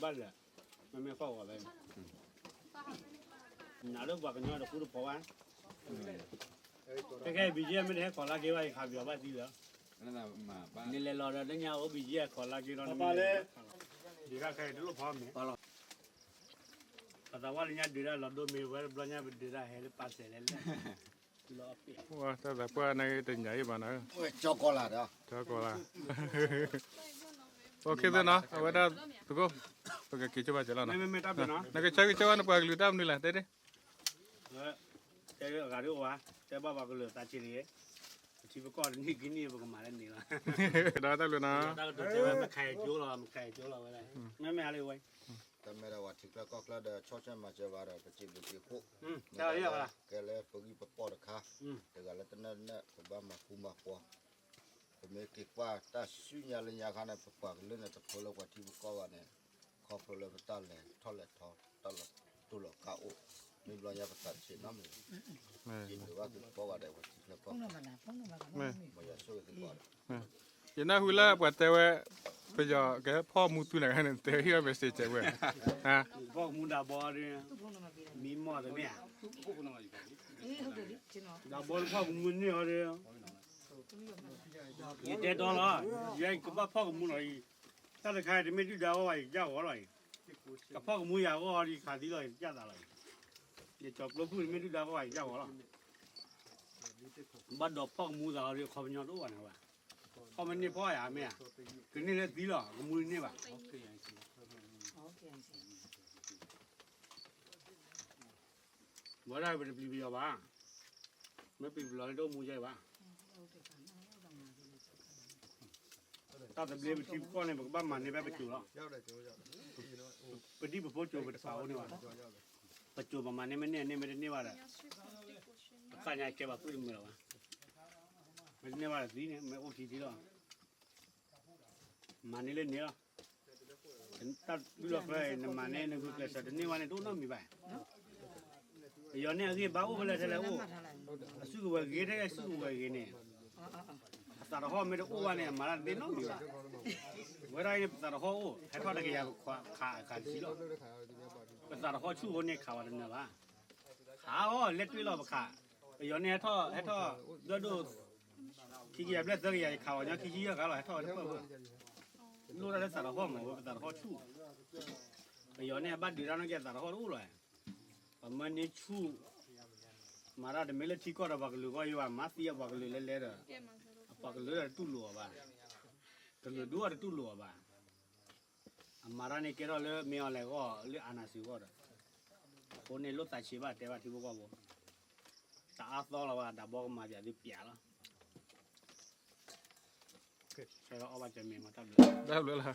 ဘၣ်လၢာ်, မ့မ့ၢ်ဃီၣ်ဂီၤဝဲ, နၤလၢပှၤကညီတဃူတဖိးဘၣ်, ခဲခဲ ဘံၣ်ကၠံမ့ၢ်တဟဲခိးလါက့ဘၣ် ယခးပယီၤဘၣ်သံလၢာ်, နလဲၤလီၤဒီးလၢညါအိၣ် ဘံၣ်ကၠံအခိးလါက့ဒီးနမ့ၢ်လဲၤ, ဒုးတၢ်ခဲအံၤတလိၣ်ဖီမ့ၢ်, ပသးဝါလၢညါဒုးတၢ်လီၤဒိမ့ၢ်ဝဲတဘျီညါ ပဒုးတၢ်ဟဲလၢပာ်စဲးလဲၣ်လဲၣ်, တၢ်သးပှၢ်န့ၣ်တညၣ်အံၤဘၣ်နၤ, ကၠီကီးလၢ်ဒီး, ကၠီကီးလၢ်, အိၣ်ခ့သ့ၣ်နီၤ အဝဲဒၣ်သကိး, ပကက့ၤကၠိဘၣ်စၢၤလီၤ, နကဆၢကဆၢဝဲနပှၤကလုာ်တၢ်မနုၤလဲၣ် တဲဒၣ်, တဲအဂၤဒ်အိၣ်ဝဲ, တဲဘၣ်ပှၤကလုာ်သးဆံးတဂ့ၤ, ပထံပကီၢ်တနံၣ်ကနံၣ် ပကမၤလၢန့ၣ်လီၤ, ဒီးတၢ်ဘျုးနီၤ, တၢ်ကတိၤတဲဝဲ မ့ၢ်ခးယကၠိလီၤ မ့ၢ်ခးယကၠိလီၤဝဲဒၣ်, မ့မ့ၢ်ဟါလၢဝဲ တမ့ၢ်ဒီးပှၤထံချၢကီၢ်ချၢဒီး ဆီၣ်ထွဲမၤစၢၤဘၣ်ဒီး ပစံးဘျုးက့ၤဃိ, ကဲလၢပဂံၢ်ပဘါတခါ, တဂၤလၢတနၢ်နၢ် ပဘၣ်မၤဃူမၤဖိး, ပမ့ၢ်က့ၤကွၢ်တၢ်ဆူညါလၢညါခါန့ၣ် ပပှၤကလုာ်န့ၣ် တဖိလၢပှၤထံပကီၢ်ဘၣ်န့ၣ်, ခီဖျိလၢပတၢ်လဲၤထီၣ်လဲၤထီ တၢ်လီၤတူာ်လီၤကာ်အိၣ်, မ့ၢ်ဘျီညါပသးဆံးနီတမံၤ, စံးဘျုးဘၣ်က့ၤပကိးဂၤဒဲး ပှၤထံချၢကီၢ်ချၢ, မ်ယွၤဆိၣ်ဂ့ၤသုကိးဂၤဒဲး ယနၢ်ဟူလၢပှၤတဲဝဲ, ပယီၤကဲဖီၣ်မူသူန့ၣ်ဂၤန့ၣ် တဲဟ့ၣ်ဝဲ message ဝဲ, ဖီၣ်မူဒၣ်ဘီဒီး, မံမီၢ်တမ့ၢ်ဧါ, ဒၣ်ဘီလၢဖီၣ်ကမူန့ၢ်အီၤဒီး, ယတဲတီလီၤ, ယကဘၣ်ဖီၣ်ကမူလီၤအံၤ, တၢ်တခါတမ့ၢ်ဒုၣ်ဒါဂီၢ်ဘၣ်ယကစၢ်ဂီၤလီၤအံၤ, ကဖီၣ်ကမူယၤဂီၢ်ဒီးယခးသံလီၤ ယကစၢ်သးလီၤအံၤ, ယကၠီၤကျိဖုၣ်တမ့ၢ်ဒုၣ်ဒါဂီၢ်ဘၣ်ယကစၢ်ဂီၤလီၤ, ဘၣ်ဒီးဖီၣ်ကမူသးအီၤဒီး ခီပညီတအိၣ်ဘၣ်န့ၣ်ဘၣ်, ခီမ့ၢ်န့ၢ်ဖီၣ်ယၤမ့ၢ်ဧါ, ကန့ၢ်လၢသံလီၤ ကမူတန့ၢ်ဘၣ် ဝဲဒၣ်ပတပျံၤပယီၤဘၣ်, မ့ၢ်ပျံၤပယီၤလၢတအိၣ်မူယဲဘၣ်, တၢ်သဘျ့ပထံပကီၢ်န့ၣ် ပကဘၣ်မၤန့ၢ်ဖဲပစိၤလီၤ, ပဒံၣ်ပဖိစိၤပတဖးအိၣ်န့ၢ်ဘၣ်, ပစိၤပမၤန့ၢ်မ့ၢ်န့ၢ်န့ၢ်မ့ၢ်တန့ၢ်ဘၣ်ဒီး, ပသးညါကဲဘၣ်ကွံာ်တမုာ်လီၤဘၣ်, မ့ၢ်တန့ၢ်ဘၣ်ဒီးသံန့ၣ် မ့ၢ်အိၣ်ထံထံလီၤ မၤန့ၢ်လၢန့ၣ်လီၤ, တၢ်ဒုၣ်လီၤဖျၢၣ်အံၤ နမၤန့ၢ်နဂုာ်ကျဲးစၢးတန့ၢ်ဘၣ်န့ၣ် တအိၣ်နီတမံၤဘၣ်, ပယီၤန့ၣ်အဂံၢ်ဘါအိၣ်ဖဲလဲၣ်ထဲလဲၣ်အိၣ်, အစုကဝဲၤဂ့ၤထဲလဲၣ်စုကဝဲၤဂ့ၤန့ၣ်, အသးတဟီၣ်မ့ၢ်တအိၣ်ဘၣ်န့ၣ် အမၤတၢ်တသ့နီတမံၤဘၣ်, ဝဲဒၣ်အံၤန့ၣ် ပသးတဟီၣ်အိၣ် ဟဲထီၣ်တကယၤခးအခးတဆံလီၤ, ပသးတဟီၣ်ဆူၣ်အဃိန့ၣ် ခးဝဲတနၢၤဘၣ်, ခးအီၤလဲၤတွ့ၢ်လီၤပခး, ပယီၤန့ၣ်ဟဲထီၣ်ဟဲထီၣ် ဒွဲၣ်ဒိၣ် ခံကယၤဘျဲၣ်သၢကယၤ ယခးဝဲညီခံဆံယဲၢ်ခါလီၤ ဟဲထီၣ်ဝဲတပၢၢ်ဖိ, လိၣ်ဒၣ်လၢသးတဟီၣ်မး ပသးတဟီၣ်ဆူၣ်, ပယီၤန့ၣ် အဘၣ်ဒုးတၢ်နီၢ်ကီၢ်သးတဟီၣ်တအိၣ်လီၤ, ပမၢန့ၢ်ဆူၣ်, မၤတၢ်တမ့ၢ်လၢထံကီၢ်ဒီးပှၤကလုာ်ဂီၢ်ယိဘၣ် မၤသံအပှၤကလုာ်လဲၤလဲၤဒီး, အပှၤကလုာ်ဒီးတတူၢ်လိာ်အီၤဘၣ်, ကလုာ်ဒူၣ်အီၤတတူၢ်လိာ်အီၤဘၣ်, အမၤတၢ်န့ၣ်ကဲထီၣ်လၢမ့ၢ်အီၤလဲၤဂီၢ် လၢအနၢ်စံးဂီၢ်ဒီး, အဃိန့ၣ်လိၣ်သးဆံးဘၣ်တဲဘၣ်ထံဖိကီၢ်ဖိ, တအါသီလီၤဘၣ် ဒၣ်ဘီကမၤပၠးသုပၠးလီၤ, ဆၢအီၣ်ဘၣ်ကမ့ၢ်မတၢ်ဘျုး, တၢ်ဘျုးလီၤ,